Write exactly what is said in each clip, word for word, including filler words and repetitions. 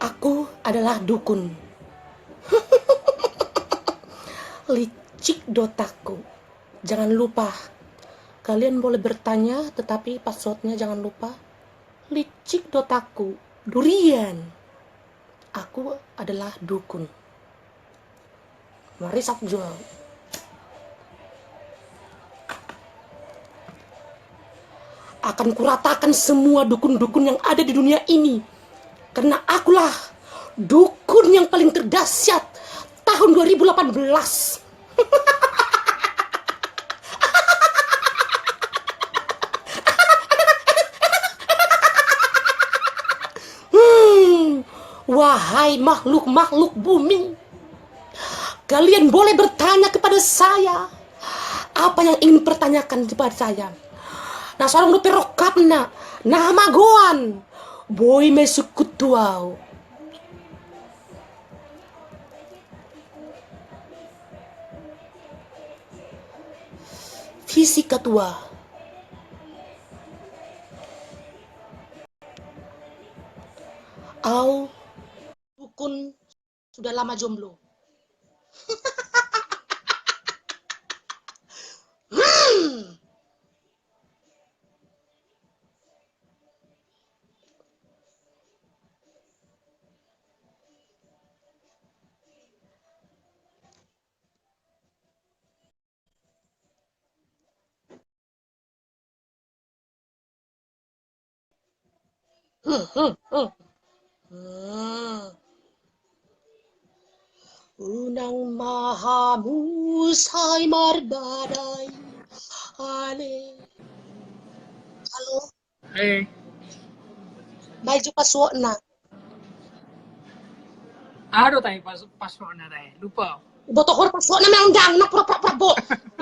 Aku adalah dukun. Licik do otakku. Jangan lupa, kalian boleh bertanya, tetapi passwordnya jangan lupa. Licik do otakku. Durian. Aku adalah dukun. Marisap jo au. Akan kuratakan semua dukun-dukun yang ada di dunia ini. Karena akulah dukun yang paling terdahsyat tahun dua ribu delapan belas. Hmm, wahai makhluk-makhluk bumi, kalian boleh bertanya kepada saya apa yang ingin pertanyakan kepada saya. Na so adong dope rongkapna, na hamagoan, boi ma sungkun tu au. Fisika tua. Au dukun sudah lama jomblo. Hmm. Hmm, hmm, hmm. Hmm. Unang ma hamu sai marbadai ale. Halo. Eh. Baju passwordna. Aha do tahe pas-, passwordna tahe? Lupa. Iboto ho do passwordna, memang dang, na pura-pura, pura bo.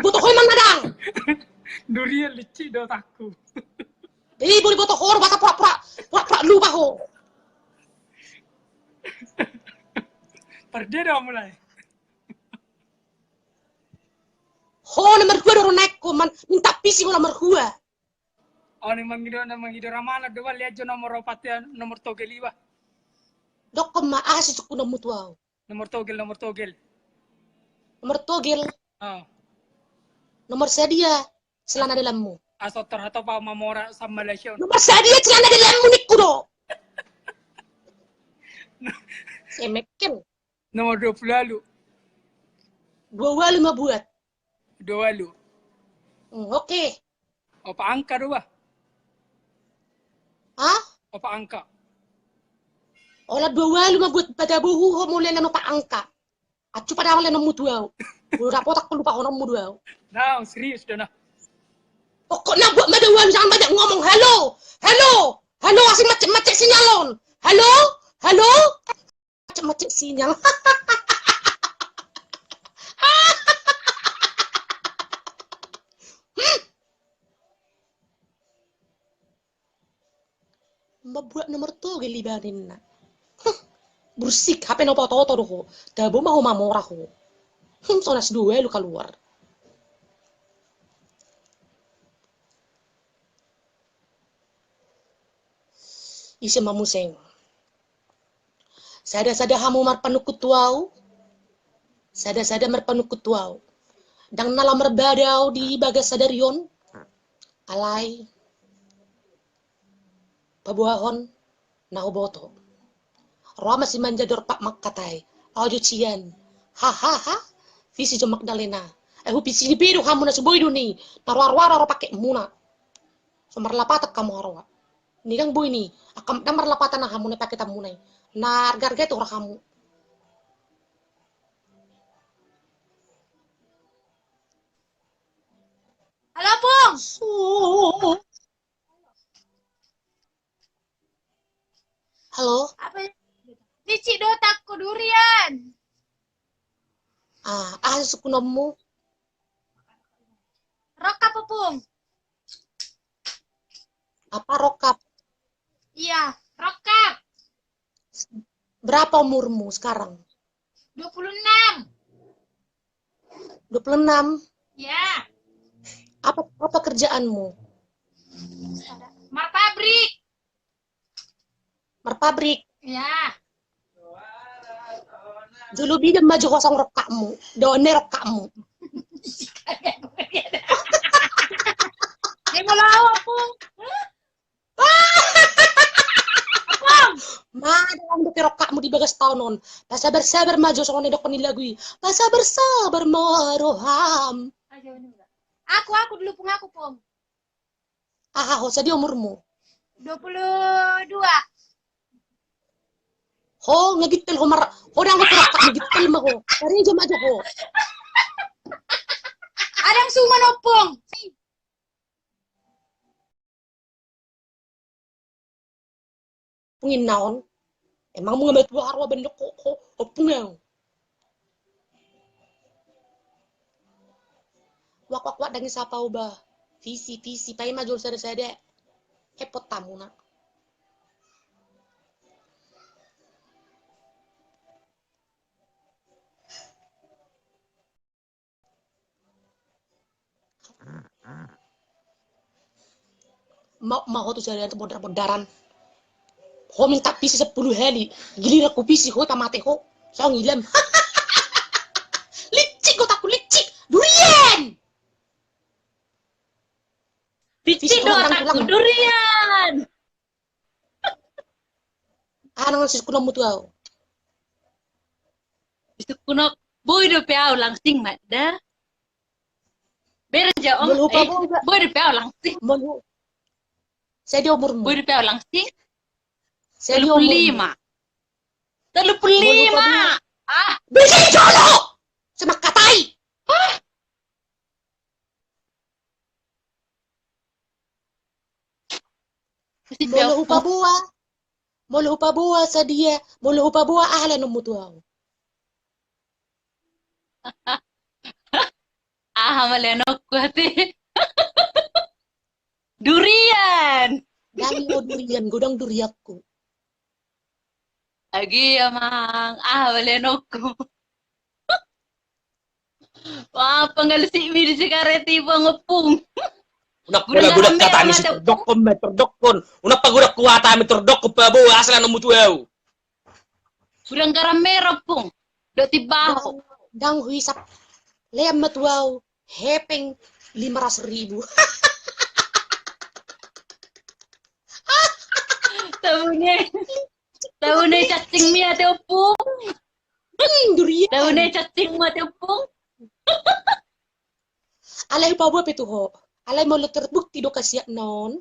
Iboto ho, memang na dang. Durian licik do otakku. Ih, boi diboto ho do, masa pura-pura, pura-pura lupa ho. Pardia do mulai. Ho nomor dua do ro naek ho, man, minta pisi ho nomor dua. Au na mangido, na mangido ramalan do, bah, lihat jo nomor opat ya, nomor togel i, bah. Dokkon ma, aha sisungkunonmu tu au? Nomor togel, nomor togel. Nomor togel. Oh. Nomor sadia celana dalammu? Aso terhatop au mamora sama Malaysia. Nomor sadia celana dalammu ningku do. Semeken. Nomor dua puluh ualu. Dua ualu ma buat. Dua ualu. Hmm, oke. Opat angka do, bah. Hah? Opat angka. Ola dua ualu ma buat, pada bohu ho molo lean opat angka. Acu pada leanonmu tu au. Molo dapotan ho lupa hononmu tu au. Nah, serius do na. Pokokna buat ma dua ualu, jangan banyak ngomong. Halo, halo, halo, asing macet-macet sinyal on. Halo, halo. Macet-macet sinyal. Mambuat nomor togel iba ninna. Huh, bursik, hape na paoto-oto do ho. Tabo ma ho mamora ho. Hmm, so na dua ualu kaluar. Ise ma muse. Sada-sada hamu marpanungkun tu au, sada-sada marpanungkun tu au. Ndang na laho marbada au di bagas sadari on, alai paboahon na huboto. Ro ma si Manja Dorpak mangkatai, au jo cian. Hahaha. Pisi jo Magdalena. Ai hupisi be do hamu na so boi do ni, na roa-roa ro pakekmuna. So marlapatan hamu haroa. Ni ndang boi ni, angka ndang marlapatan na hamu na paketanmuna i. Na arga-arga i tu roha hamu. Halo, Pung. Halo. Apa? Licik do otakku, durian. Ah, aha sungkunonmu? Rongkap, Pung. Apa rongkap? Iya, rongkap. Berapa umurmu sekarang? Dua puluh enam. Dua puluh enam? Iya. Apa, apa kerjaanmu? Marpabrik. Marpabrik? Iya. Jolo bidan ma jo ho songon rongkapmu. Done rongkapmu. Dia mau lawan, Pung. Pung. Ma, dalam dope rongkapmu di bagas taon on. Pasabar-sabar ma jo songon na didokkon ni lagu i. Pasabar-sabar ma roham. Aku, aku dulu, Pung, aku, Pung. Aha ho, sadia umurmu? Dua puluh dua. Ho, nga gittel ho mar-, ho dang ho perak, nga gittel ma ho. Karejo ma jo ho. Adong suman, Ompung. Pungin naon? Emang muna matua haroa bandok ho, ho, ompung au. Wak, wak, wak, dang i sapa uba. Visi, visi, paima jolo sada-sada. Hepot tamuna. Ma, ma ho tu sada tu bodar-bodaran. Ho minta pisi sepuluh hali. Giliran ku pisi ho, tamate ho. Songon i lam. Licik otakku, licik. Durian. Licik do otakku, durian. Aha na sisukkunonmu tu au? Sisukkunon, boi dope au langsing ma da. Bere ja, Om. Molo hupaboa, eh, boi dope au langsing. Molo hu-, sadia umurmu? Boi dope au langsing. Sadia umurmu? Tolu pulu lima. Tolu pulu lima. Molo hupaboa. Ah. Bisa jolo. Semak katai. Hah? Molo hupaboa, molo hupaboa sadia, molo hupaboa aha lehononmu tu au? Aha ma lehononku ate? Durian. Dang i ho durian, godang durianku. Agi amang, aha ma lehononku? Wah, pangalsik mi di sigaret i, Bang, ompung. Unang pagodang hata mi, tordokkon ma, tordokkon. Unang pagodang hata mi, tordokkon, paboa aha lehononmu tu au. Godang garam merah, Pung. Dok timbaho. Dang, dang huisap. Lehon ma tu au hepeng lima ratus ribu. Tabo ni. Tabo ni cacing mi ate ompung. Hmm, durian. Tabo ni cacing mi ate ompung. Alai hupaboa pe tu ho. Alai molo terbukti do hasianna on.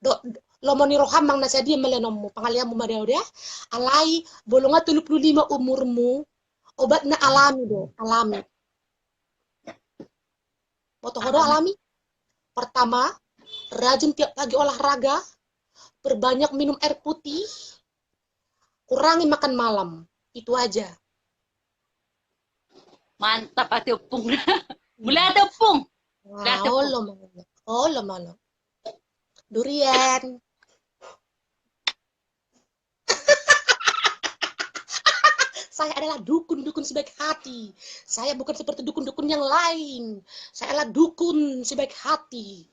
Do, do, lomo ni roham manang na sadia ma lehononmu, pangaleanmu ma da, da. Alai molo nga tolu pulu lima umurmu, obatna alami do, alami. Boto ho do alami? Pertama, rajin tiap pagi olahraga, perbanyak minum air putih, kurangi makan malam. Itu aja. Mantap ate ompung. Mula ate ompung. Wah, olo ma, olo ma. Durian. Saya adalah dukun-dukun sebaik hati. Saya bukan seperti dukun-dukun yang lain. Saya adalah dukun sebaik hati.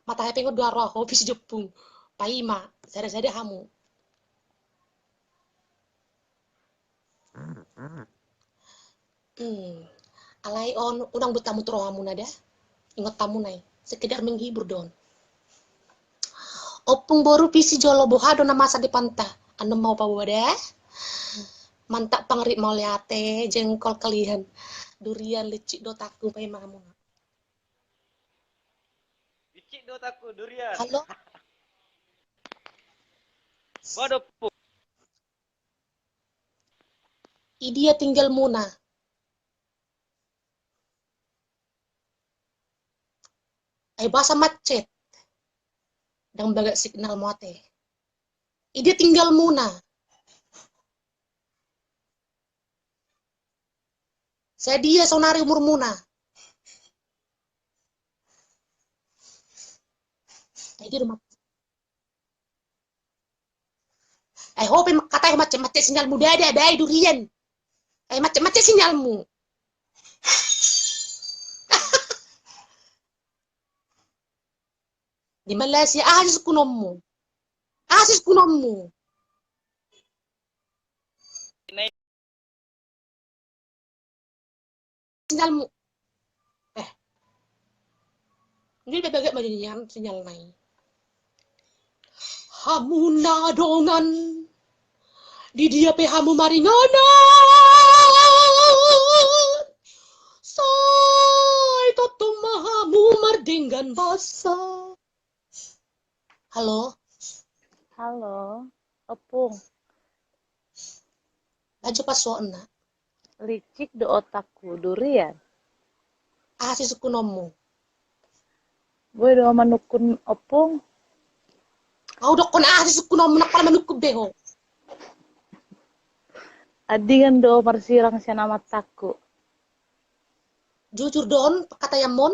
Mata hepeng on do haroa ho, pisi jo ompung. Paima, sada-sada hamu. Hmm. Alai on, unang buat hamu tu rohamuna da. Ingot hamu nai, sekedar menghibur do on. Ompung, boru, pisi, jolo, boha do na masa depanta? Annon ma hupaboa da. Mantap pangarit, mauliate, jengkol, kalihan, durian, licik do otakku, paima hamu. Licik do otakku, durian. Halo? Boha do, Pung? Idia tinggalmuna? Ai boasa macet? Dang bagas signalmu ate. Idia tinggalmuna? Sadia saonari umurmuna? Ai dia rumah. Ai ho pe mangkatai ho, macet-macet sinyalmu da, da, da, durian. Ai macet-macet sinyalmu. Di Malaysia, aha sisukkunonmu? Aha sisukkunonmu? sinyalmu. Eh. Jadi bebegek ma jadi nian sinyal nai. Hamu na dongan, di dia pe hamu maringanan, sai tongtong ma hamu mardenggan basa. Halo. Halo, Ompung. Bajo pasuonna. Licik do otakku, durian. Aha sisungkunonmu? Boi do manungkun, Ompung? Au dokkon aha sisungkunonmu, nang pola manungkun be ho. Andingan do marsirang sian amantangku. Jujur do on pangkataianmon?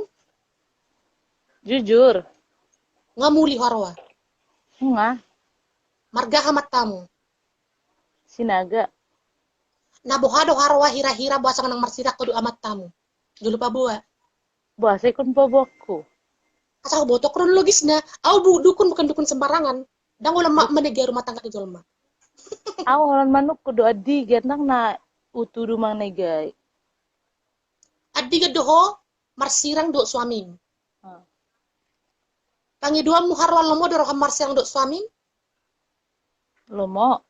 Jujur. Nga muli ho haroa? Nga. Marga aha amantamu? Sinaga. Na boha do haroa hira-hira boasa nang marsirang ho dohot amantamu? Jolo paboa. Boasa ingkon paboaonku? Asa huboto kronologisna. Au bu-, dukun bukan dukun sembarangan. Ndang holan ma-, manegai rumah tangga ni jolma. Au holan manungkun do, Andi, gandang na hutudu manegai. Andi, gandang do ho marsirang dohot suamim. Hmm. Pangidoanmu haroa, lomo do roham marsirang dohot suamim? Lomo.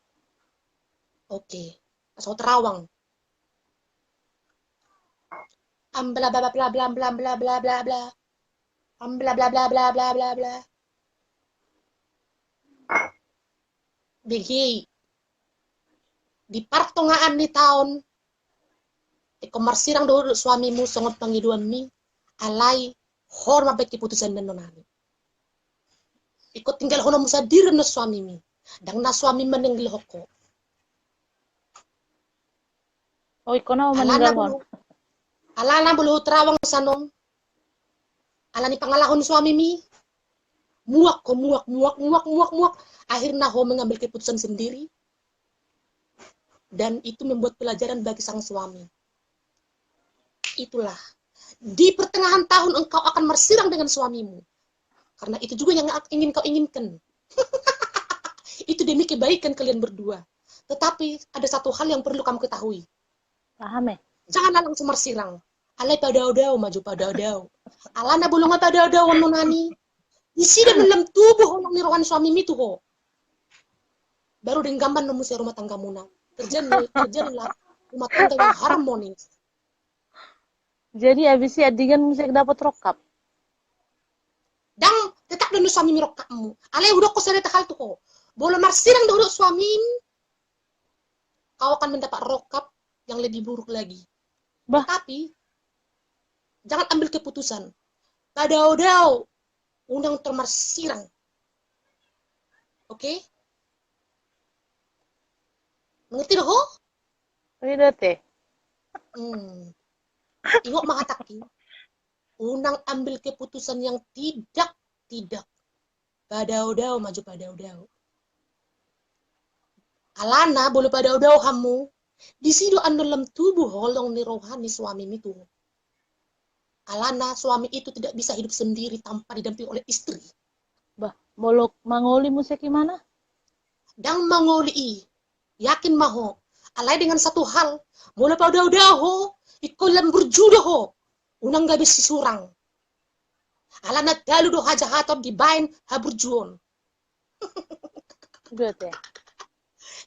Oke. Asa terawang. Ambla bla bla bla bla bla bla bla bla. Ambla bla bla bla bla bla bla. Bege i. Di partongaan ni taon, ingkon marsirang do ho dohot suamimu songon pangidoanmi, alai ho do mambaen keputusan annon nani. Ingkon tinggalhononmu sandiri annon suamimi. Ndang na suamim maninggalhon ho. Oh, ingkon au maninggalhon. Alana bolo, alana bolo terawang sanon. Alani pangalaho ni suamimi. Muak ho, muak, muak, muak, muak, muak. Akhirna ho mengambil keputusan sendiri. Dan itu membuat pelajaran bagi sang suami. Itulah, di pertengahan tahun engkau akan marsirang dengan suamimu. Karena itu juga yang ak-, ingin kau inginkan. Itu demi kebaikan kalian berdua. Tetapi ada satu hal yang perlu kamu ketahui. Paham, eh? Janganlah langsung marsirang. Alai padao-dao ma jo, padao-dao. Alana bolo nga padao-dao annon nani, disi do annon lam tubu holong ni roha ni suamimi tu ho. Baru denggan ma annon muse rumah tanggamuna. Terjadi, terjadilah rumah tangga yang harmonis. Jadi abis i Andingan muse dapot rongkap? Ndang, tetap do annon suamimi rongkapmu. Alai hudokkon sada hal tu ho. Bolo marsirang do ho dohot suamim, kau akan mendapat rongkap yang lebih buruk lagi. Bah. Tapi jangan ambil keputusan. Padao-dao, unang tor marsirang. Oke? Mengerti do ho? Mengerti. Hmm. Ingot ma hatangki. Unang ambil keputusan yang tidak, tidak. Padao-dao ma jo, padao-dao. Alana bolo padao-dao hamu, disi do annon lam tubu holong ni roha ni suamimi tu ho. Alana suami itu tidak bisa hidup sendiri tanpa didampingi oleh istri. Bah, molo mangoli muse i mana? Ndang mangoli i. Yakin ma ho. Alai dengan satu hal, molo padao-dao ho, ingkon lam burju do ho. Unang gabe sisurang. Alana talu do hajahaton dibaen haburjuon.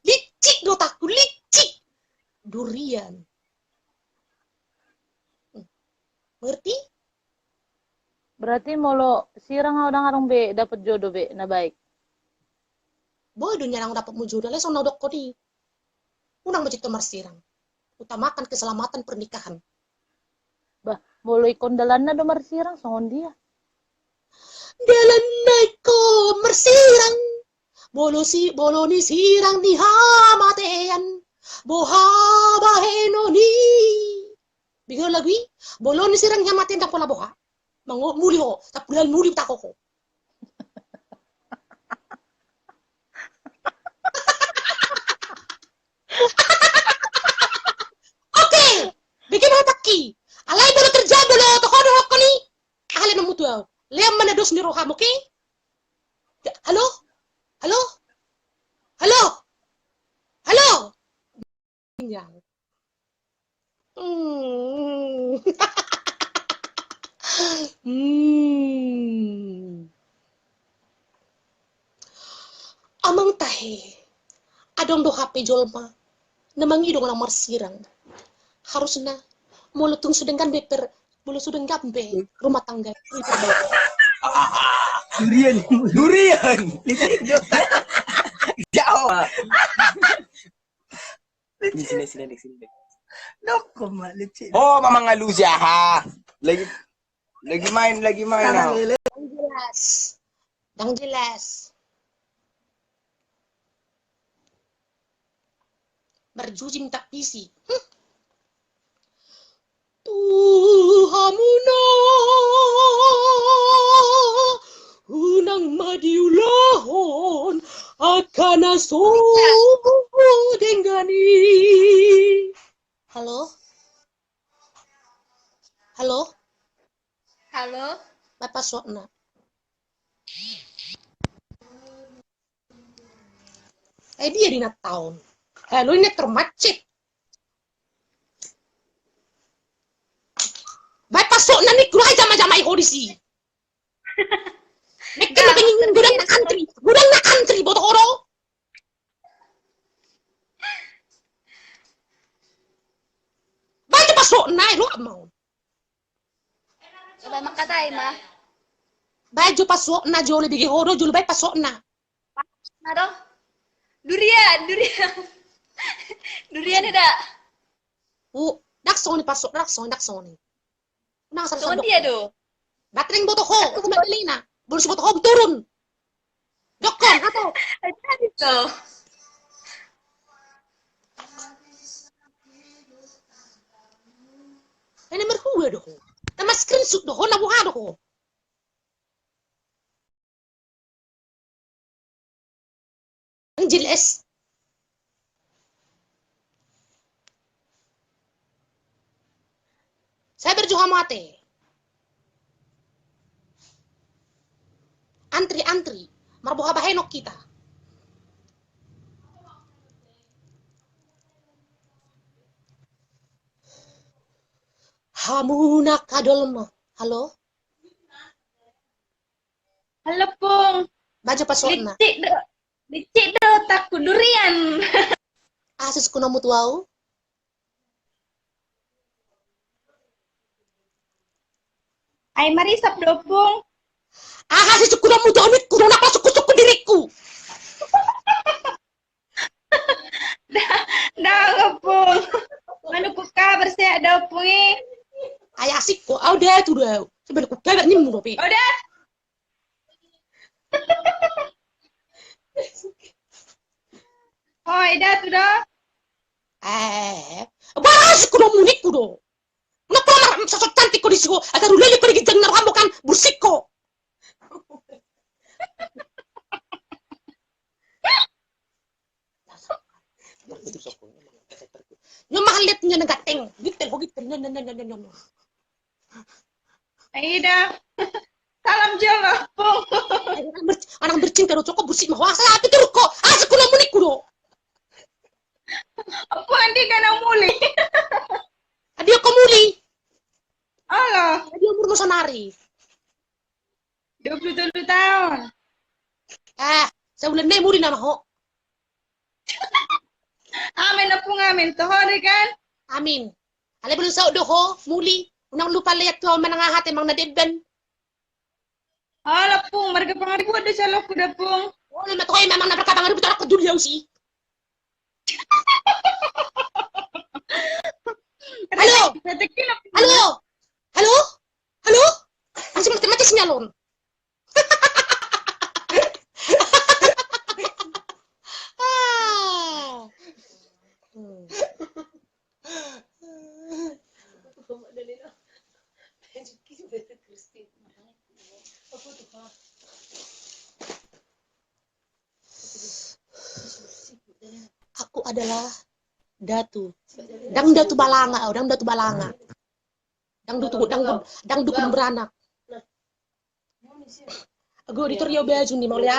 Licik do otakku, licik. Durian. Mengerti? Berarti molo sirang au ndang adong be dapot jodoh be na baik. Boi do nian au dapot mu jodoh, alai songon na hudokkon i. Unang ma jo tong marsirang. Utamakan keselamatan pernikahan. Bah, molo ingkon dalanna do marsirang, songon dia? Dalanna ingkon marsirang. Bolo si, bolo ni sirang ni hamatean. Boha bahenon i. Bege lagu i, bolo ni sirang ni hamatean ndang pola boha. Mango-, muli ho, sampulu hal muli hutakon ho. Oke, bege ma hatangki. Alai bolo terjadi, bolo toho dohonon i. Aha lean mu tu au? Lean ma na dos ni roham, oke? Halo? Halo? Halo? Halo? Sinyal. Hmm. Hmm. Amang tahe, adong do hape jolma na mangido nang marsirang. Harusna molo tung so denggan be per, molo so denggan be rumah tangga. Durian, durian. Jauh. Sini, sini, sini, sini. Dok, kok ma licin. Oh, Mamang Alusia, ha. Lagi, lagi main, lagi main. Ndang jelas. Ndang jelas. Marjuji minta pisi. Hm. Tu hamuna unang ma diulahon angka na so denggan i. Halo? Halo? Halo? Baen passwordna. Eh, dia di na taon. Halo, ini termacet. Baen passwordna ningku, ai jama-jamai ho disi. Ningku na pengen godang na antri, godang na antri, boto ho do. Baen jo passwordna, eh, lo mau. Coba mangkatai ma. Baen jo passwordna, jolo bege ho do, jolo baen passwordna. Na do. Durian, durian. Durian eda. Uh, ndang songon i password, ndang songon i, ndang songon i. Unang songon dia do. Batreng boto ho, aku mabelina. Baru si boto ho turun. Dokkon, ato. Jadi do. Ini merhua do ho. Nama screenshot do ho, na buha do ho. Jelas. Sabar jo hamu ate. Antri, antri. Marboha bahenok hita. Hamu na kadol ma. Halo? Halo, Pung. Baen jo passwordna. Licik do, licik do otakku, durian. Aha sisukkunonmu tu au? Ai marisap do, Pung. Aha sisukkunonmu tu au, ningku do, napa sukku-sukku diringku? Ndang, Pung. Manungkun kabar sehat do, Pung, i. Ai asik ho, au da tu do. Sebenarna ku kabar nimmu dope. Au da. Oi, da tu do. Eh, barang sisukkunonmu ningku do. Napa mar sosok cantik ho disi ho, agar ulele ho di ginjang na roham kan, bursik ho. Nyo mahal lihat nyo na ganteng, gintel ho gintel, nyo, nyo, nyo. Ida. Salam jolo, Pung. Anak bercinta do cokop, bursik ma ho, asal api turuk ho. Asal kuna muni kudo. Apa andi kana muli? Adi aku muli. Olo. Adi umur mo sonari. Dua puluh tolu taon. Eh, sabulan nai muli nama ho. Amin, Pung, amin. Toho dei kan? Amin. Alai belum saut do ho, muli. Unang lupa lihat tu manang aha te mang na deben. Olo, Pung, marga Pangaribuan do calonku da, Pung. Olo, ma toho i, memang na marga Pangaribuan, tolak peduli au si. Halo? Halo? Halo? Halo? Langsung mati, mati sinyal on. Ah. Hmm. Aku adalah datu. Dang datu balanga, oh, dang datu balanga. Dang dutu, dang, dang dukun beranak. Ago, editor, yo baju ni mau lihat.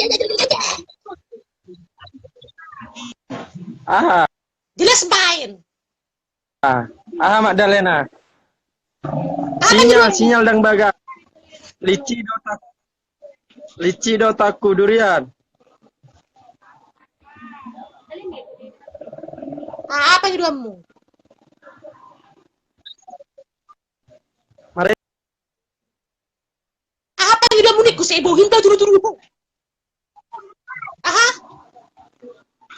Aha. Jelas baen. Ah, aha Magdalena? Sinyal, sinyal ndang bagas. Licin do otakku. Licin do otakku, durian. Aha pangidoanmu? Mare. Aha pangidoanmu ningku, sai bohim do tudu-tudu ho. Aha?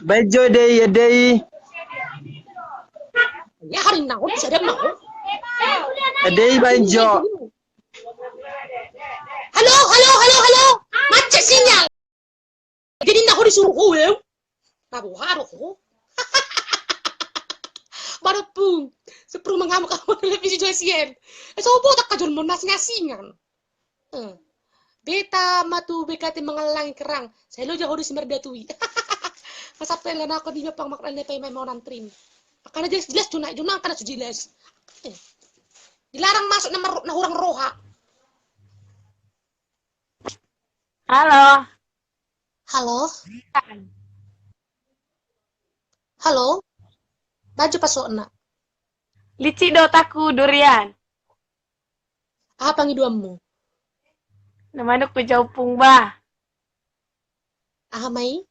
Baen jo ede i, ede i. Ya hari na ho, bisa dia mau. Ede i baen jo. Halo, halo, halo, halo. Macet sinyal. Jadi na ho disuruh ho, eu. Na boha do ho. Maro ompung. Seperu mengamuk kamu televisi jo sian. Eh, so botak ka jolma na asing-asingan. Eh. Beta ma tu B K T mangallangi kerang. Sai loja ho do si mardatui. Masa pe lana ko di mapang makna ne pe mai mau nantrin. Makana jelas-jelas jo na, jo na angka na so jelas. Eh. Dilarang masuk na mar-, na hurang roha. Halo. Halo. Halo. Baen jo pasona. Licik do otakku, Durian. Aha pangidoanmu? Na manuk pe jo ompung bah. Aha ma i?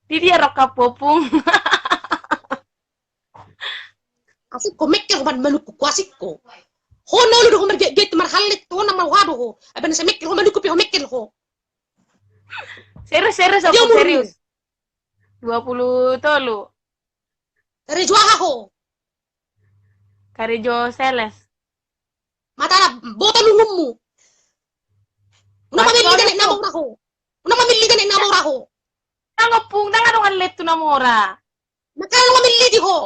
Di dia rongkap ompung. Asik ho mekkel ho manuk ho, asik ho. Ho na olo do ho marget-get marhallet ho na mau ha do ho. Aban sai mekkel ho manuk ho pe ho mekkel ho. Serius, serius, dia ompung, umurmu serius. Dua puluh tolu. Karejo aha ho? Karejo sales. Matana boto lungummu. Unang mamilli ganek na mora ho. Unang mamilli ganek na mora ho. Ndang ompung, ndang adong hallet tu na mora. Makana unang mamilli di ho.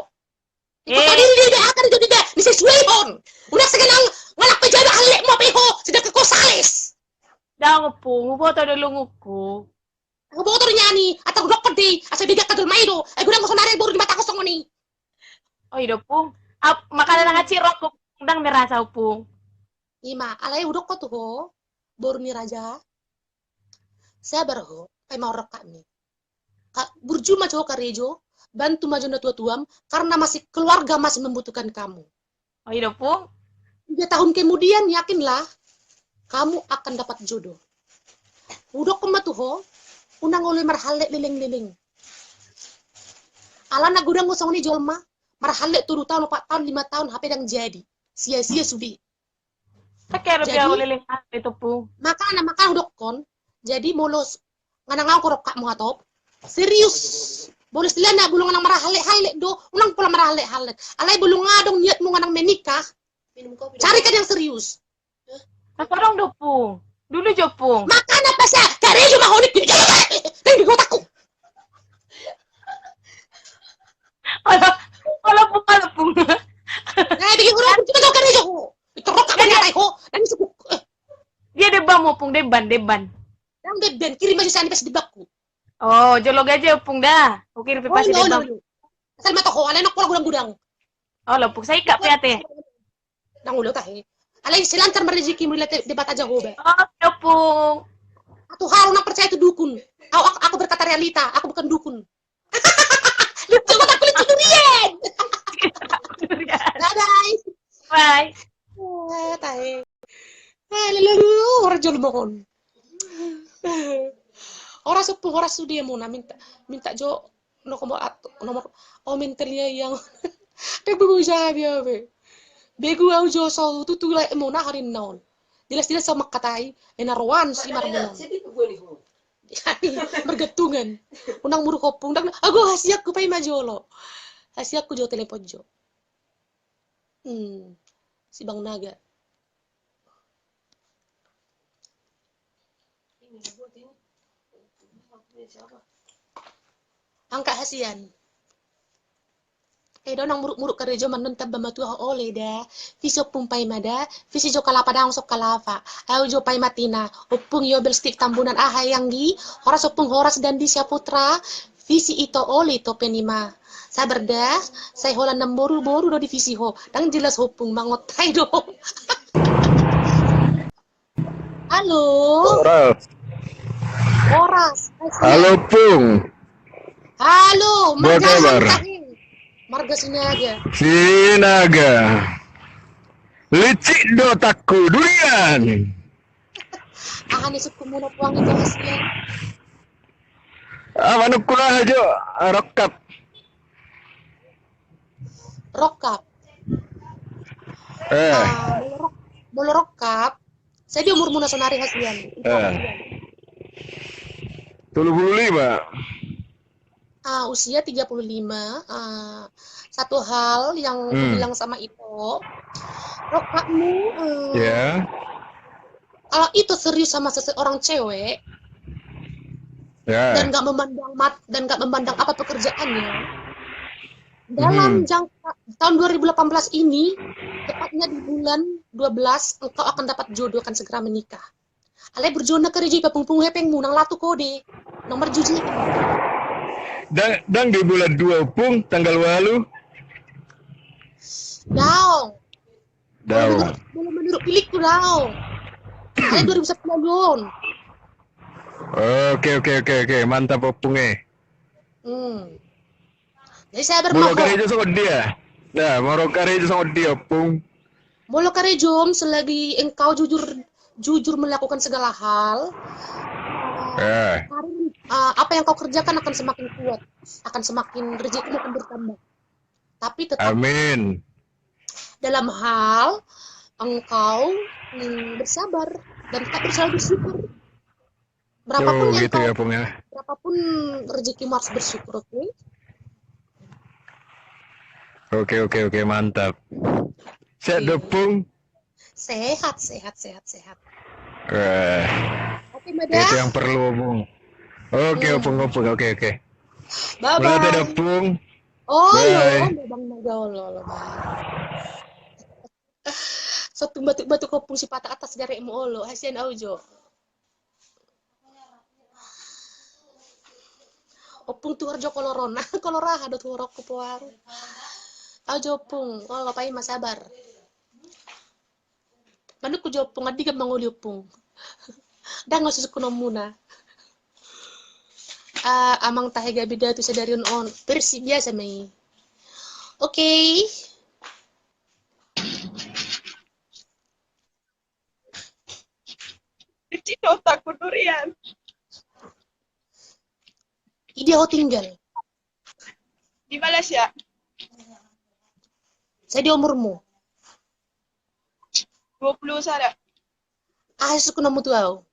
Eh. Ipatadilli be aha karejo di be, ni sesuai hon. Unang segenang ngalak pe jaga halletmu pe ho, sedangkan ho sales. Ndang ompung, huboto do lungumhu. Huboto do nian i, atar hudokkon do i, asa begean jolma i do. Ai godang sonari boru di matangku songon i. Oh, i do ompung. Ap-, makana nang aci rok ompung, ndang merasa ompung. Ima, alai hudokkon tu ho, boru ni raja. Sabar ho, paima rongkapmi. Ka-, burju ma jo ho karejo, bantu ma jo na tua-tuam, karena masih keluarga masih membutuhkan kamu. Oh, i do ompung. Tiga tahun kemudian, yakinlah, kamu akan dapat jodoh. Hudokkon ma tu ho, unang olo marhallet leleng-leleng. Alana godang do songon i jolma, marhallet tolu tahun, opat tahun, lima tahun, hape ndang jadi. Sia-sia sude. Jadi, makana, makana hudokkon. Jadi, molo s-, nganang au rongkapmu hatop. Serius. Molo istilahna, molo nganang marhallet-hallet do, unang pola marhallet-hallet. Alai molo ngadong niatmu nganang menikah, cari kan yang serius. Hah? Tolong do ompung. Dulu jo ompung. Makana pas ya, karejo ma ho ningku. Tapi di otakku. Olo, olo ompung, olo ompung. Nah, bikin ulang, kita tau karejo ho. Itu rok apa nyatai ho? Dan suku. Eh. Dia deban ompung, deban, deban. Yang deban, kirim aja sana pas di bakku. Oh, jolo gaja ompung da. Oke, rupi pasti deban. Asal mata ho, alai nak pola gudang-gudang. Olo ompung, sai kak pe ate. Ndang olo tahe. Alai sai lancar ma rezekimu, ila te-, Debata Jahowa. Oke, ompung. Tuhan, unang percaya tu dukun. Au, aku, aku berkata realita, aku bukan dukun. Lucu, otakku lucu durian. Durian. Bye, bye. Bye. Ah, tahe. Ah, lalu, orang jolma on. Horas ompung, horas sude muna, minta, minta jo nomor, nomor, oh, minta lia yang. Dek bebo jabi abe. Begu au jo so tutu lai muna hari naon. Jelas-jelas so mangkatai, ena roan si marmuna. Bergantungan. Unang muruk ompung, ndang, ago hasianku paima jolo. Hasianku jo telepon jo. Hmm, si Bang Naga. Angka hasian. Eh, do nang muruk-muruk karejo manon tamba matua ho ole da. Visi ompung paima da. Visi jo kalapa daong so kalapa. Au jo paima tina. Ompung Yobel Stik Tambunan aha yang di. Horas ompung horas dan di Syaputra. Visi ito oli to penima. Sabar da, sai holan namboru-boru do divisi ho. Ndang jelas ho ompung mangotai do. Halo. Horas. Horas. Halo, Pung. Halo, marga Sinaga. Marga Sinaga. Sinaga. Licik do otakku, durian. Aha ni sukku muna puang itu hasilnya. Ah, manukku lah ajo, ah, rongkap. rongkap. Eh. Ah, molo rong-, molo rongkap, sai dia umurmuna sonari hasian? Eh. Tolu puluh lima. Ah, usia tiga puluh lima. Ah, satu hal yang aku bilang sama Ito, rongkapmu, eh, kalau Ito serius sama seseorang cewek dan nggak memandang mat-, dan nggak memandang apa pekerjaannya, dalam jangka tahun dua ribu delapan belas ini, tepatnya di bulan dua belas, engkau akan dapat jodoh, akan segera menikah. Alai burju na karejo i, Pung, Pung, hepengmu nang latu kode, nang marjuji. Ndang, ndang di bulan dua, Pung, tanggal walu? Daong. Daong. Molo menurut, molo menurut pilihku, daong. Alai dua ribu sepuluh on. Oke, oke, oke, oke. Mantap, Ompung, eh. Hmm. Jadi sabar. Molo karejo songon dia. Nah, molo karejo songon dia, Ompung. Molo karejo, selagi engkau jujur, jujur melakukan segala hal, eh, karin, eh, apa yang kau kerjakan akan semakin kuat, akan semakin, rezekimu akan bertambah. Tapi tetap, amin, dalam hal engkau, hmm, bersabar dan tetap selalu bersyukur. Berapapun, oh, yang gitu kau, ya, Pung, ya. Berapapun rezekimu harus bersyukur, oke? Oke, oke, oke, mantap. Sehat, oke, do, Pung? Sehat, sehat, sehat, sehat. Eh, oke, Mada. Itu yang perlu, Pung. Oke, hmm, Ompung, Ompung, oke, oke. Bye, bye. Mulai ada, Pung. Oh, bye. Lo, Bang Naga, lo, lo, bye. Sotung batuk-batuk, Ompung, sipata atas garekmu olo, hasian au jo. Ompung, tuhor jo kolor on. Kolor aha do tuhorku, poar. Au jo, Ompung, olo, paima, sabar. Manukku jo, Ompung, andigan mangoli, Ompung. Ndang, au sukkunonmuna. Ah, amang tahe gabe datu sadari on, on. Versi biasa ma i. Oke. Di Cina otakku durian. Ida ho tinggal? Di Malaysia. Sai dia umurmu? Dua puluh sada. Ah, sukkunonmu tu au.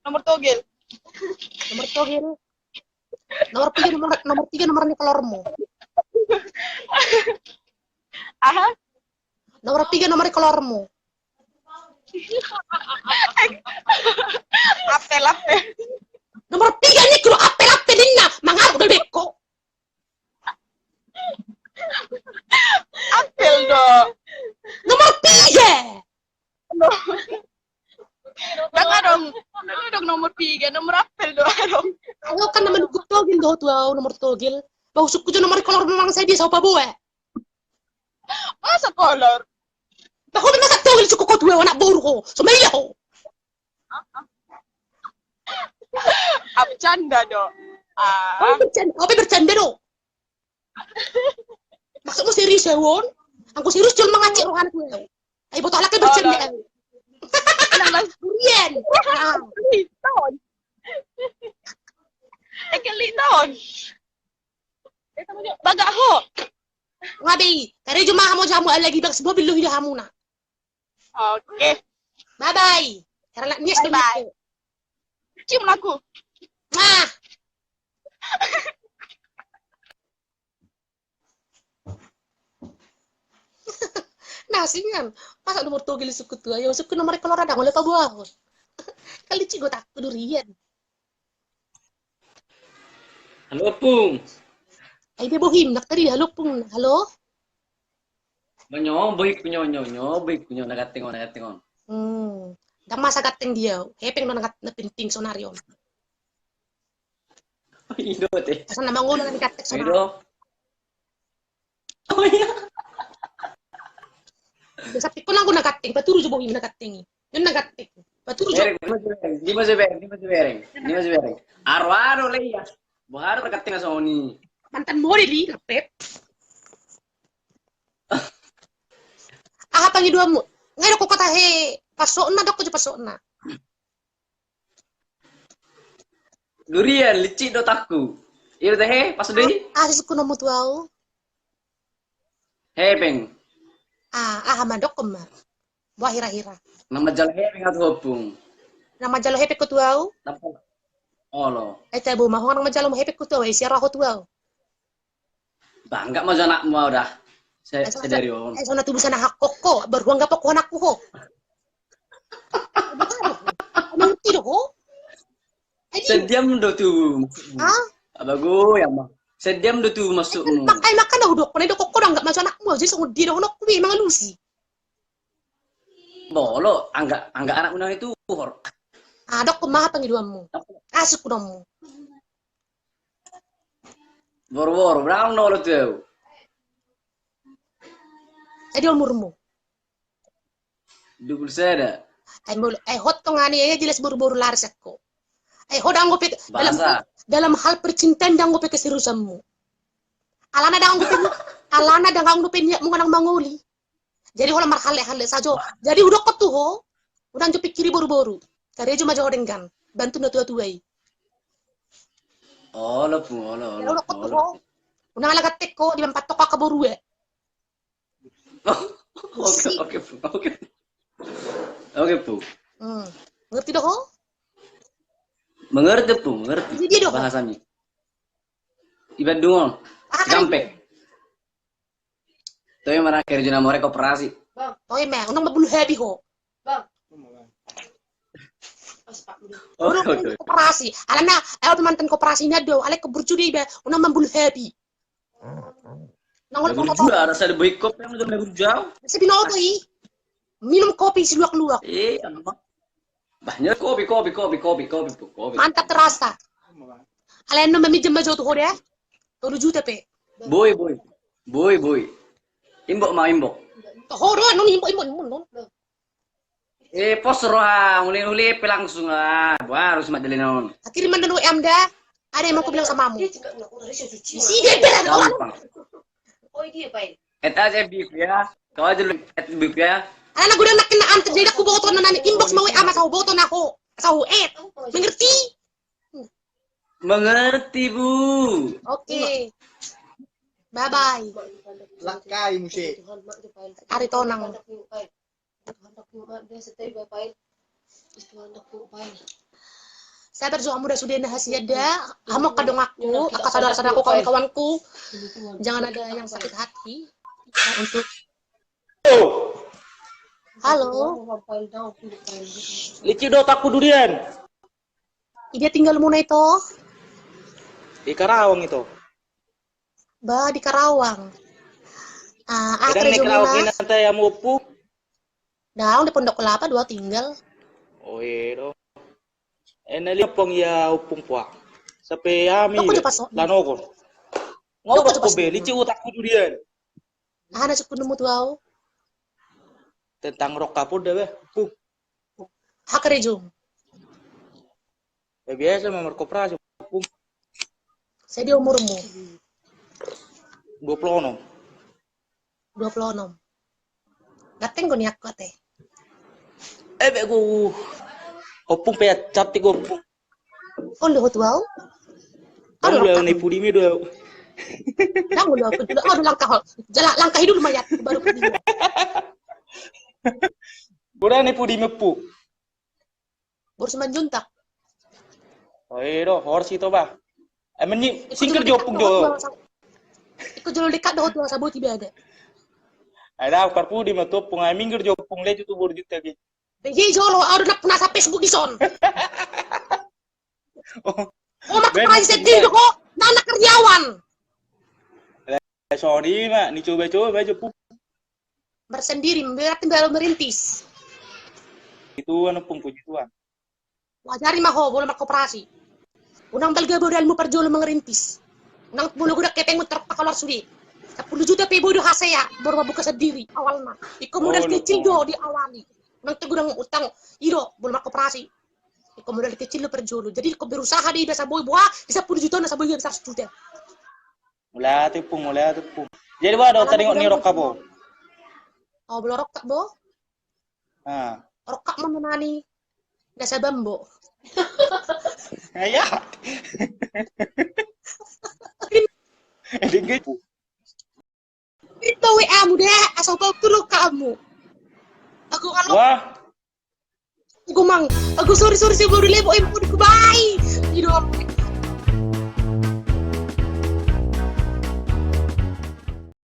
Nomor togel. Nomor togel. Nomor piga, nomor, nomor piga nomor ni kolormu? Aha? Nomor piga nomor ni kolormu? Apel, apel. Nomor piga ni kuro apel, apel ninna, mangaruk do beko. Apel do. Nomor piga. Ndang adong, ndang adong nomor piga, nomor apel do adong. Au kan na manukku togel do tu au, nomor togel. Ba husukku jo nomor kolor memang, sai dia sau paboa. Masa kolor? Ba ho pe masa togel sukku ho tu au, anak boru ho. So maila ho. Au bercanda do. Ah. Au bercanda, au pe bercanda do. Maksudmu serius ya, Won? Anggo serius, jol mangacik rohana tu au. Ai, boto halak bercanda. Durian. Ah. Ekel li taon. Bagak ho. Ngabe i. Karejo ma hamu, hamu lagi bang sebuah bilu hidup hamu na. Oke. Bye bye. Karena nias. Bye bye. Cium lagu. Nah. Nah, singan. Masa nomor togel sukku tu au, sukku nomor kolor ndang olo paboahon. Kan licik otakku durian. Halo, Pung. Ai, dia bohim, nak tadi, halo, Pung. Halo? Nyo, bohikku nyo, nyo, nyo, bohikku nyo, na ganteng on, na ganteng on. Hmm. Ndang masa ganteng dia, hepeng na, na penting sonari on. Ido te. Asa na mangolu na di ganteng sonari. Ido. Oh iya. Biasa pikku nanggo na ganteng, paturu jo bohim na ganteng i. Yon na ganteng. Paturu jo. Bereng, dia masih bereng, dia masih bereng, dia masih bereng. Dia masih bereng. Aro, aro, le, iya. Boha do na ganteng songon i. Mantan model i, lepet. Aha pangidoanmu? Ngai do ko kota he, pasokna, dok ko jo pasokna. Durian, licik do otakku. Iya do tehe, pas do i. Ah, sukkunonmu tu au. Hepeng. Ah, aha ma, dokkon ma. Boha hira-hira. Nang manjalo hepeng ahu tu ho, Ompung. Nang manjalo hepeng ho tu ahu? Olo. Eh, tabo ma ho nang manjalo hepeng ho tu ahu, eh, siara ho tu ahu. Bah, angka ma jo anakmu ahu da. Sadari on. Eh, so na tubu sana hakkok ho, baru angka pokok anakku ho. Emang ti do ho? Sediam do tu maksudmu. Hah? Abago ya ma. Sediam do tu maksudmu. Makanya, makanya udah kena do kok, kok nggak masuk anakmu aja, so dia do honok kui mangalusi. Bolo, angga, angga anakmu nang itu hor. Ah, dokkon ma pangidoanmu. Asuk domu. Boru-boru, berapa nol tu? Jadi umurmu? Dua puluh sada. Ai molo, eh, hot tong ani, eh, jelas boru-boru laris ako. Eh, ho dang pe dalam, dalam hal percintaan dang pe keseriusanmu. Alana dang pe, alana dang pe niatmu nang mangoli. Jadi holan marhalle-halle sajo. Jadi udokkon tu ho, unang jo pikiri boru-boru. Karejo ma jo ho denggan. Bantu na tua-tua i. Olo, Pung, olo, olo. Udokkon tu ho. Unang ala gatek ho, di mampattok angka boru e. Oke, oke, Pung, oke. Oke, Pung. Hmm. Mengerti do ho? Mengerti, Pung, mengerti. Jadi dia do ho. Bahasanya. Iban dungon. Ah, Cikampek. Toi ma ra kerja na more koperasi. Toi ma, unang mambulu habi ho. Bang. Oke, oke. Koperasi. Alana, ayo mantan koperasi na do, alai keburju dia iba, unang mambulu habi. Nang olo burju, ada sada boy kopi yang udah burju. Bisa binoto i. Minum kopi siluak-luak. Eh, apa? Bah, nyala kopi, kopi, kopi, kopi, kopi, kopi. Mantap terasa. Alai anu meminjam ma jo tu ho da. Tolu juta pe. Boy, boy. Boy, boy. Imbok ma, imbok. Ho do, non imbok, imbok, imbok, non. Eh, pos roha, uli-uli pe langsung ah. Wah, harus mat delenon. Kirim ma do W A-m da. Ada yang mau kubilang sama mu. Isi dia, dia. Gampang. Add aja F B ku ya. Kau aja lu add F B ku ya. Alana godang na kena antar, jadi aku boto na nani inbox ma W A ma sahu boto na ho. Sahu add. Mengerti? Mengerti, Bu. Oke. Bye bye. Lakai muse. Ari tonang. Sabar jo hamu da sude na hasian da. Hamu angka donganku, angka saudara-saudaraku, kawan-kawanku. Jangan ada yang sakit hati. Untuk halo. Licin do otakku durian. Idia tinggalmuna ito? Di Karawang ito. Bah, di Karawang. Ah, aha kerejomuna? Karawang i nanti amu ompung? Daong di Pondok Kelapa dua tinggal. Oh, iya do. Eh, na limpong ya ompung pua. Sampe ami lanogon. Ngau ko be, licin otakku durian. Aha na sungkunmu tu au? Tentang rok kapur da be. Pung. Aha kerejom? Ya biasa ma markoperasi, Pung. Sadia umurmu? Dua puluh enam. Dua puluh enam. Ganteng do nian ho ate. Eh, be gue. Ompung pe cantik ompung. On do ho tu au? Aduh, langkah. Ni pudimi do. Jangan dulu aku dulu. Aduh, langkah ho. Jala langkahi dulu mayat baru pudimi. Udah ni pudimi, Pung. Boru Simanjuntak. Oh, iya do, horsi to bah. Emang ni singkir jo ompung do. Iko jolo dekat do ho tu saboti be ada. Ada parpudi ma tu ompung, ai minggir jo ompung, leju tu boru juta ge. Jadi jolo, au do na puna sa Facebook dison. Oh, mak koperasi sendiri do ho, na anak karyawan. Soni ma, ni coba-coba jo, Pung. Bersendiri, berarti baru merintis. Itu anu, Pung, puji Tuhan. Wajari ma ho, molo markoperasi. Unang balga modalmu parjolo mangerintis. Unang molo godang hepengmu tarpakaluar sude. Sampulu juta pe boi do hasea, baru mambuka sendiri awalna. Iko modal kecil do diawali. Unang godang utang, i do, molo markoperasi. Iko modal kecil do parjolo. Jadi iko berusaha do iba asa boi, boha, di sampulu juta na asa boi iba saratus juta. Mauliate, Pung, mauliate, Pung. Jadi boha do taringot ni rok hamu? Oh, molo rok hamu? Ah. Rok hamu nani? Nasa bambo. Iya. Dingin. Tau W A-mu de, asa hupaulak hamu. Ago alo. Wah. Ago mang, ago sorry, sorry, saya baru lebo, em, udah kubai. Ido.